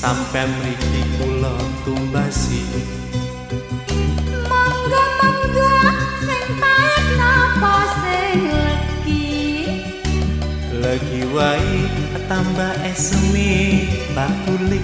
Sampean mriki kula tumbasi. Monggo monggo, sing pait napa sing legi? Legi wae tambah eseme bakule.